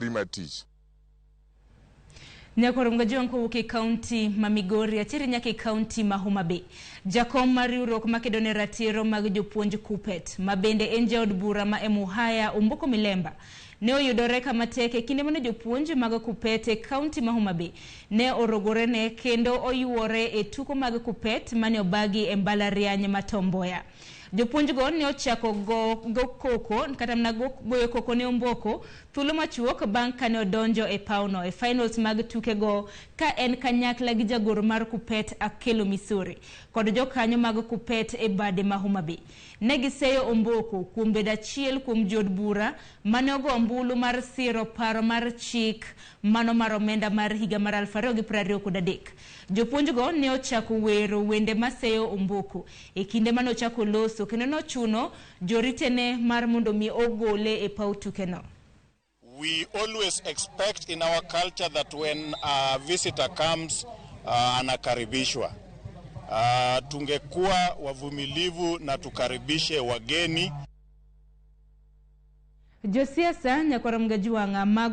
Mar tich. Nyakwar Mgajwang' kowuok e kaunti ma Migori ateri nyaka e kaunti ma Homa Bay. Jakom mar riwruok makedo ne ratiro mag jopuonj KUPPET, ma bende en jaod bura ma Emuhaya Omboko Milemba, ne oyudore kama tek e kinde mane jopuonj mag KUPPET e kaunti ma Homa Bay ne orogorene kendo oyuore e tuko mag KUPPET mane obagi e mbalariany ma Tom Mboya. Jopuonjgo ne ochako go koko kata mana goyo koko ne Omboko thuolo machuok bang' kane odonjo e pawno e finals mag tukego ka en kanyakla gi jagoro mar KUPPET Akelo Misori kod jokanyo mag KUPPET e bade ma Homa Bay. Ne giseyo Omboko kuom bedo achiel kuom jood bura mane ogo ombulu mar siro paro mar chik mano mar omenda mar higa mar 2023. Jopuonjgo ne ochako wero wende maseyo Omboko e kinde mane ochako loso kendo nochuno joritene mar mondo mi ogole e paw tukeno. We always expect in our culture that when a visitor comes, anakaribishwa. Tungekuwa wavumilivu na tukaribishe wageni. Josiasa nyakwar Mgajwang'a mago